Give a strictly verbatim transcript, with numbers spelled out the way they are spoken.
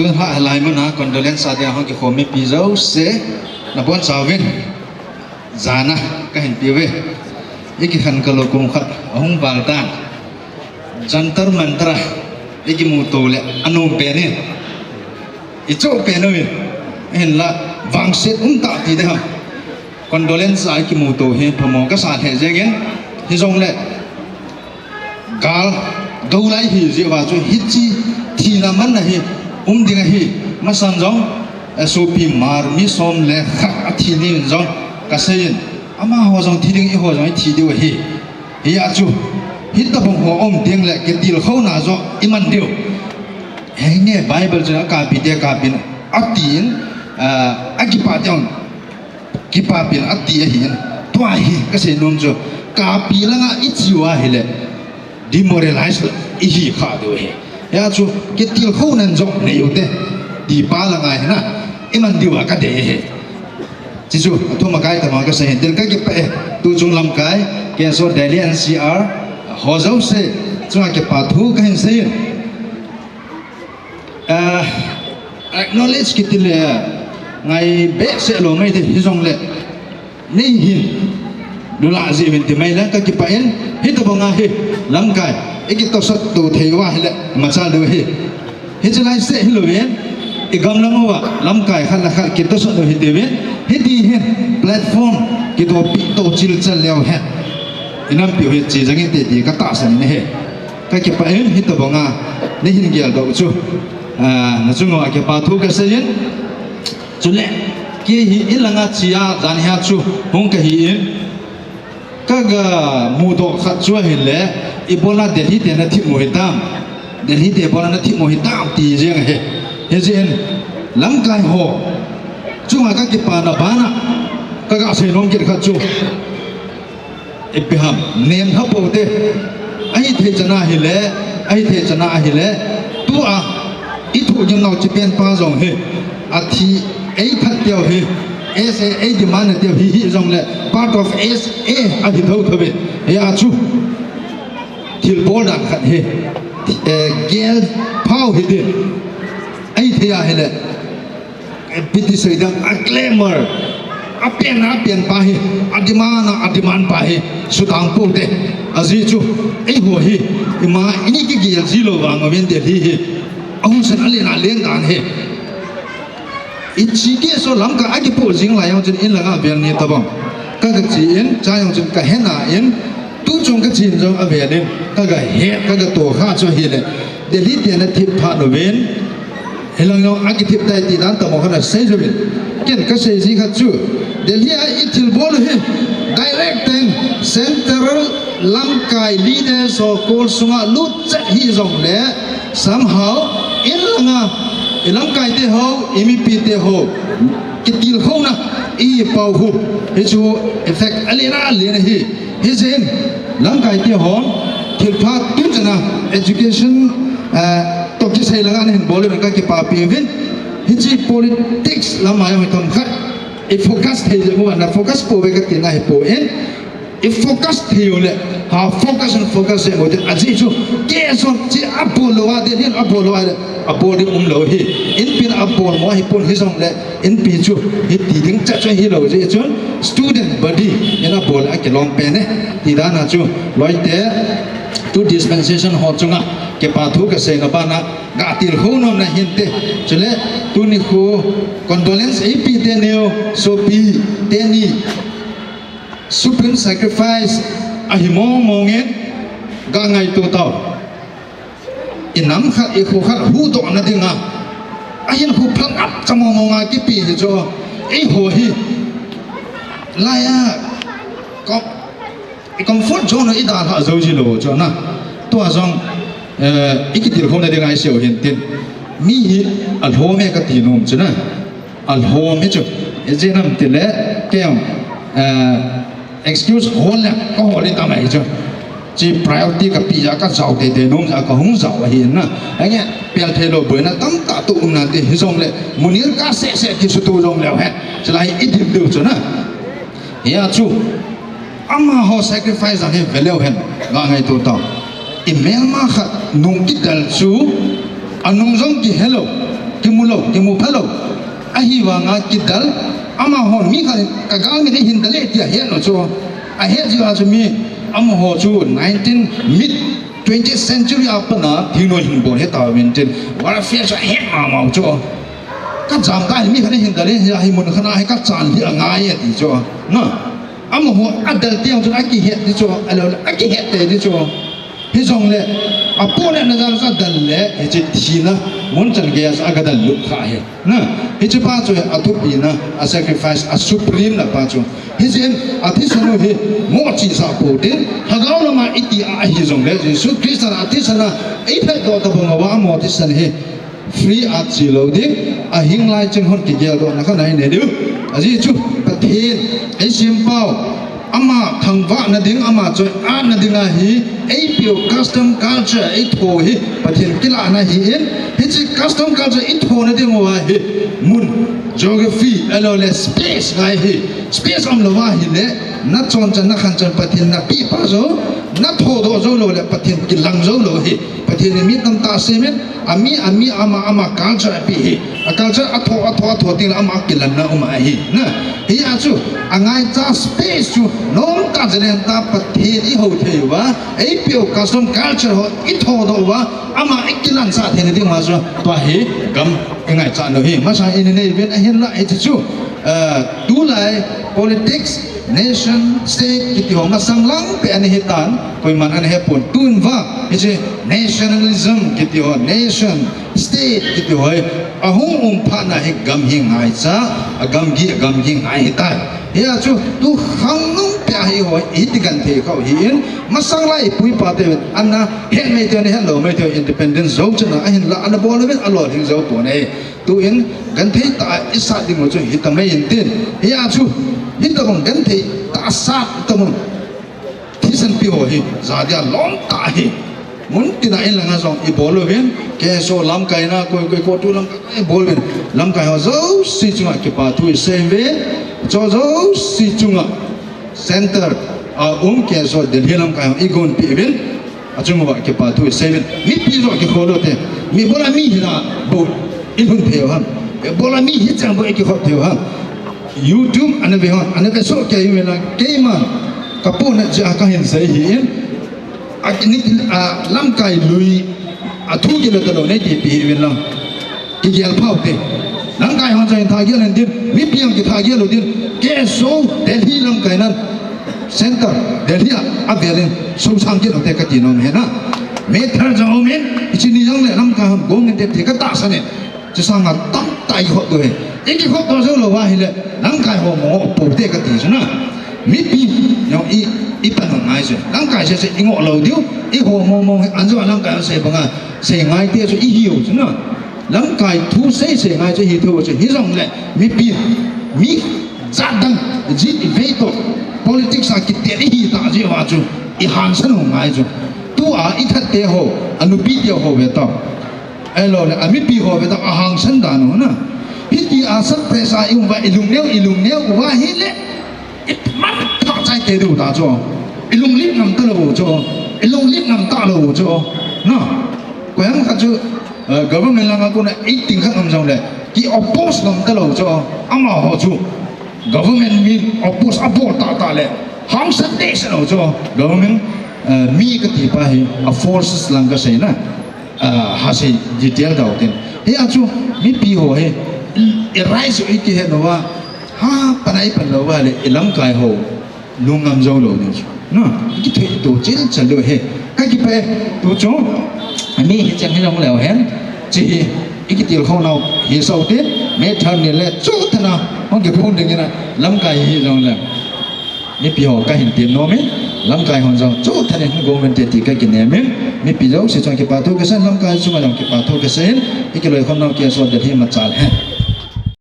Tun ha lai mun a condolence a dia hung kikhom mipi jouse, nabonchauvin jana kahin peuve. Ikikhen kalou kum khat ahung val tan. Jantar Mantar a ikimuto le anom pen in, icho pen uvin, hinla vangset umtah ti ding ham. Condolence a ikimuto hi phamo kasa lheh jengin, hijongle gal dou lai hi jeh uva chu hiche thina manna hi um ding ahi. Masan jong, eh, sopi Hmar mi som le khat athi ding in jong kaseiyin, amaho jong thi ding, eiho jong ithi diu ahi. Hia chu, hitobang ho um teng le kitilkhouna joh iman diu. Henge Bible chun akappi te akapin, atin, ah, akipah teng, kipapin ati ahin. Tua hi kasei nom chu, kappi langa iche u ahile, demoralize ihi kha diu ahi. Hia chu, kitilkhounan joh nei u te, ti pa langa hina iman diu a kadei ahi. Chuchu, athum akai tama kasei hin tin kakipah e. Tuchung lamkai, K S O Delhi N C R, ho jouse chunga kipa thu kahin seiyin. Ah, acknowledge kiti le, ngai behseh lou mai te hijongle, nei hin lula jeh uvin ti mai le kakipah in, hitobanga hi lamkai ikitosot to thei uva hile imacha lou ahi. Hiche lai seh hilouvin, igam lang uva lamkai khat le khat kitosot u hitiuvin, hiti hin platform kidopi to chilchal leu hen, inampiu hi che jeng inte ti katahsan in ahi. Kakipah in, hitobanga neihin geldoh u chu, ah, nachung uva kipa thu kaseiyin. Chule kei hi inlanga che a jan hia chu hung kahi in, kaga mudoh khat chu ahile, ibola Delhi te nathip u hitam, Delhi te ibola nathip u hitam ti jeng ahi. Hijeh in lamkai ho chunga kakipana bana kaga seinom kit khat chu, ipi ham, nemlha pou te, ahithei chana ahile, ahithei chana ahile, tua ithohgim nau chipen pa jong hi, athi, eiphat teu hi, S A, eidemand teu hi hijongle, part of S A ahi thotho ve. Hia chu, thilbol dan khat hi, eh, gel phau hidin, ahithei ahile, ipi ti sei ding, a glamour, apen, apen pa hi, ademand, ademand pa hi sudang pou te. Ajeh chu, eiho hi, ima, ini kigel ji lou vang uvin Delhi hi, ahung san alen alen dan hi. Iche K S O lamkai akipoh jing lai jong chun inlanga vel ni tobang kaga che in, cha jong chun kahena in, tuchung kachen jong avel in, kaga he, kaga tokha chu ahile, Delhi te nathip phat uvin, hilang jong akithip tai ti dan tamo khat asei jouvin. Ken kasei ji khat chu, Delhi a ithilbol u hi, direct teng, central lamkai leaders ho kol sunga lut chet hijongle, somehow, inlanga, ilamkai te ho, imipi te ho, kitilkhouna, ipau hu, hichu effect alen alen ahi. Hijeh in, lamkai te hon, thilpha tuchana, education, eh, toh kisei langa nahin bol uvin kakipapi uvin. Hiche politics lama jong hi themkhat, i focus thei jeh uva, na focus pouve katina ahipoi. I focus thei u le, ha focus and focus jeh u te, ajeh chu, K S O chu abol lou a, Delhi in abol lou a le, abol ding umlou ahi. Inpin abol mo ahipon hijongle, inpi chu, hiti ding cha chu ahilou jeh chun, student body in abol akilom pen e, ti dan a chu, loi te, tu dispensation ho chunga, kipa thu kaseina bana, gatilkhou nomna hinte, chule, tuni khu, condolence eipe teniu, sopi teni, supreme sacrifice ahi mong mong in, ga ngaito tau. I nam khat, i kho khat huhdohna dinga, ahinkho phalngam cha mong mong a kipe hi chu, eiho hi, laiya, kom-, i comfort zone u i dalha jou ji lou chu na. Tua jong, eh, i kitilkhouna dinga i seiu hintin. Mi hi alhom e kati nom chu na. Alhom hi chu. Ijeh inem itile, kei jong, eh, excuse hol le, kahol itam ahi chu. Chi priority kape a kajao teitei nom a kahung jao ahi na. Ange, pel theilou boina tamtah toh um nante hijongle, Munir ka seh seh kisuto jongleu hen. Chulai i dim diu chu na. Hia chu, amaho sacrifice ahi veleu hen, ga ngaito tau. I melma khat nung kidel chu, anung jong kihelou. Kimu lou, kimu phalou. Ahivanga kidal, amahon mi khat in ka galmi in ahin dal e tia ahet lou chu. Ahet jeh a chu mi, amaho chu nineteen mid twentieth century a pat a thingnoi hin bol hita uvin tin. Warfare chu ahet mama u chu. Ka jam ka hi mi khat in ahin dal e, hi mun khat a hi ka chan hi angai e ti chu. Na. Amaho adal tiang chun akihet ti chu, alou le, akihet te ti chu. Hijongle, apohnatna jal a chu adal le, hiche thina, mun chan gei a chu aga dal lut kha hi. Na, hiche pa chu hi athupina, a sacrifice, a supreme na pa chu. Hijeh in, athisan u hi, mo chi sa po tin, lhagao lama iti a ahi jongle, Jesu Christa athisan a, eiphet doh tabang uva, amo thisan hi, free a chi lou ding, ahing lai chun hon kigeldohna khat ahi ne diu. Ajeh chu, Pathen, eisempau, ama thangvahna ding, ama choi-atna ding ahi, eipeu custom culture eitho hi, Pathen kilahna ahin, hiche custom culture eithona ding uva hi, mun, geography, alou le space ngai hi, space umlou va ahile, na chonchan, na khanchan Pathen napeh pa jou, na thodoh jou lou le Pathen kilang jou lou hi, Pathen in mi tamtah asem in, ami, ami, ama, ama culture apeh hi. A culture atho, atho, atho teng le ama kilanna um ahi. Na, hia chu, angaicha space chu, nomtah jalen tah Pathen ihou thei uva, eipeu custom culture ho ithodoh uva, ama ikilansah theina ding uva chu, tua hi gam ingaichat lou hi. Masang in inei uvin ahinla hiche chu, eh, tulai politics, nation, state kiti ho masang lang peh ana hitan, koiman ana hepon. Tun vang, hiche nationalism kiti ho, nation, state kiti ho hi, ahung um phat na hi gam hi ngaicha, agamgi, agamgi ngai hitai. Hia chu, tu khang nung peh a hi ho, hiti genthei khah u ahin, masang lai ipu ipa te, ana het mei te, ana het lou mei te, independence jou chana, ahinla, ana bol uvin, alolhing jou pon e. Tuin, genthei tah a isat ding u chu hitamai intin. Hia chu, hitobang genthei tah a sat tabang thisan pi ho hi, jadia lom tah hi. Mun tina in langa jong ibol uvin, K S O lamkaina, koi, koi, CoTU lamkaina ibol uvin. Lamkai ho jouse chunga kipa thu isei uve, cho jouse chunga Center a um K S O Delhi lamkai ho igonpeh uvin, achung uva kipa thu isei uvin. Mipi joh kikhol u te. Mi bola mi hina bou ilhun thei u ham. Bola mi hichang bou ikikhop thei u ham. YouTube ana ve hon, ana ve soh kei uvin lang, keiman kapohnat jeh a kahin sei ahin. Akini, a, lamkai lui, athu kila talou nei tipi uvin lang. Kigel phau te. Lamkai hon jong tha gel in tin, mipi hon kitha gel u tin, K S O Delhi lamkai nan, center, Delhi a, avel in, sosang kit u te kati nom ahi na. Matter jong um in, hiche ni jong le lamkai hon gong in te ti katahsan in. Chusanga tamtah ikikhop diu ahi. Ikikhop diu jou lou va ahile, lamkai ho mo po te kati chu na. Mipi jong i, ipan u ngai chu. Lamkai sese ingoh lou diu, iho mo mo hi, anjo lamkai hon sei banga, sei ngai te chu ihiu chu na. Lamkai thu sei sei ngai chu ihi theiu chu. Hijongle, mipi, mi jat dang, jit ivei toh, politics a kitel ihi tah jeh uva chu, ihangsan u ngai chu. Tua ithat te ho, anupi te ho ve tau. Ahilou le, amipi ho ve tau, ahangsan dan u na. Hiti a suppress a i um uva, ilungneo, ilungneo uva ahile, iman thah chai kei diu ta chu. Ilunglet ngam talou chu. Ilunglet ngam talou chu. Na. Koiham khat chu, eh, government langa kona eighteen khat um jongle, ki oppose ngam talou chu. Amaho chu. Government mi oppose abol tahtah le. Hangsan dehset lou chu. Government, eh, mi kati pa hi, a forces lang kasei na. Ah, hasei detail dau tin. Hia chu, mipi ho hi, i rise u ikihet uva, ha, panai pan lou uva le, ilamkai ho, lungngam jou lou ding chu. Na, ikithei to chil chal lou hi. Kakipah e, tu chu, mi hicheng hi jong leu hen, chi hi, ikitilkhou nau hi sou tin, May third ni le, chu thana, hung kiphun ding ina, lamkai hi jong leu. Mipi ho kahin tem nom in, lamkai hon jong chu thanin government te ti kakinem in, mipi jouse chunga kipa thu kasei in, lamkai chunga jong kipa thu kasei in, ikiloikhom nau K S O Delhi machal hen.